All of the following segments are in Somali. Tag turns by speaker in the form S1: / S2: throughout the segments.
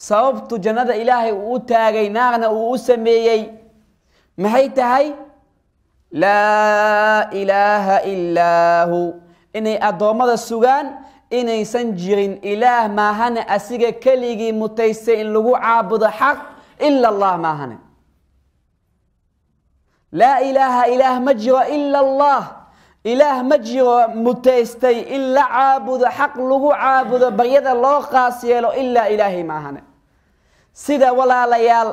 S1: Sababtu jannada Ilaahay uu u taagay, naarna uu u sameeyey, maxay tahay? Laa ilaaha illaa hu, inay addoommada sugaan inaysan jirin ilaah maahane asiga keligii mutaystay in lagu caabudo xaq ila Allah maahane. Laa ilaaha, ilaah ma jiro ila Allah, ilaah ma jiro mutaystay in la caabudo, xaq lagu caabudo, baryada loo qaas yeelo ilaa Ilaahay maahane. Sida walaalayaal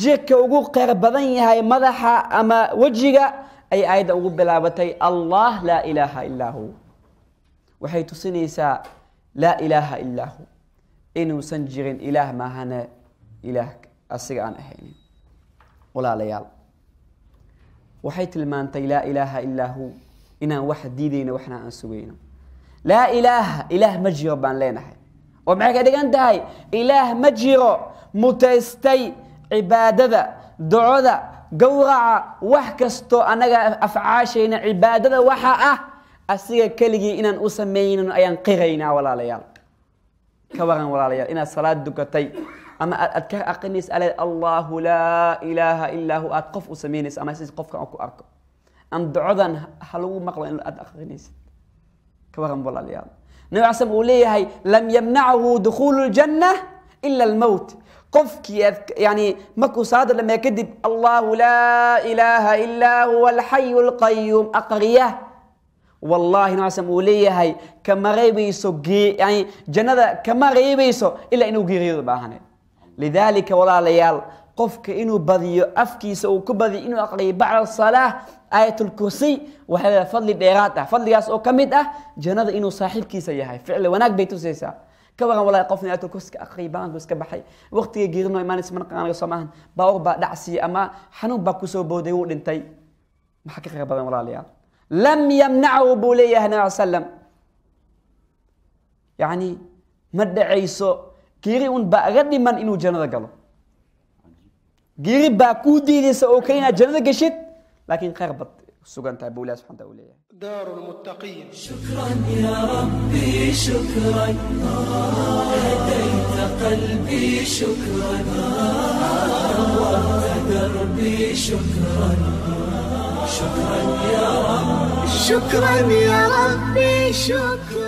S1: jirka ugu kheyr badan yahay madaxa ama wejiga, ay aayadda ugu bilaabatay Allah laa ilaaha illaa hu. Waxay tusinaysaa laa ilaaha illaa hu inuusan jirin ilaah maahane ilaah asiga aan ahaynin. Walaalayaal, waxay tilmaantay laa ilaaha illaa hu inaan wax diidayno, waxna aan sugayno. Laa ilaaha, ilaah ma jiro baan leenahay, oo maxay ka dhigan tahay? Ilaah ma jiro mutaystay cibaadada, ducada, gowraca, wax kastoo annaga afcaashayna cibaadada waxa ah asiga keligii inaan u samaynin ayaan qiraynaa. Walaalayaal, ka waran walaalayaal inaad salaad dukatay ama aad adkaar aqrinaysa, ale Allahu laa ilaaha illaa hu, aad qof u samaynaysa ama si qofka aan ku arko am ducadan ha lagu maqlo in aad aqrinaysid? Ka waran walaalayaal, Nabi casam uu leeyahay lam yamnachu dukhuulu ljanna ila almowt. Qofkii aad yani markuu salaada dhameeya kadib Allahu laa ilaaha illaa huwa alxayu alqayuum aqriya, wallahi Nabi casam uu leeyahay kama reebayso, yani jannada kama reebayso ilaa inuu geeriyoodo baahane. Lidaalika walaalayaal, qofka inuu badiyo afkiisa uu ku badiyo inuu aqriyo bacda salaah aayat lkursiy waxay leedahay fadli dheeraad ah, fadligaas oo ka mid ah jannada inuu saaxiibkiisa yahay. Ficli wanaag bay tusaysaa. Ka waran walahi qofna aayat lkursi ka aqriyay, baanku iska baxay, waqtiga geerino imaanaysa mana qanaga soo maahan, baawar baa dhacsiiyey ama xanuun baa kusoo booday, wuu dhintay. Maxaa ka khayr badan walaalayaal? Lam yamnachu buu leeyahay Nabi al salam, yani ma dhacayso geeri un baa aga dhiman inuu jannada galo. Geeri baa kuu diidaysa oo kale inaad jannada geshid, laakiin khayr baad sugan tahay buu Ilahi subxana taala u leeyahay.
S2: دار المتقين.
S3: شكرا يا ربي، شكرا هديت قلبي، شكرا نورت دربي، شكرا، شكرا يا رب،
S4: شكرا يا ربي، شكرا.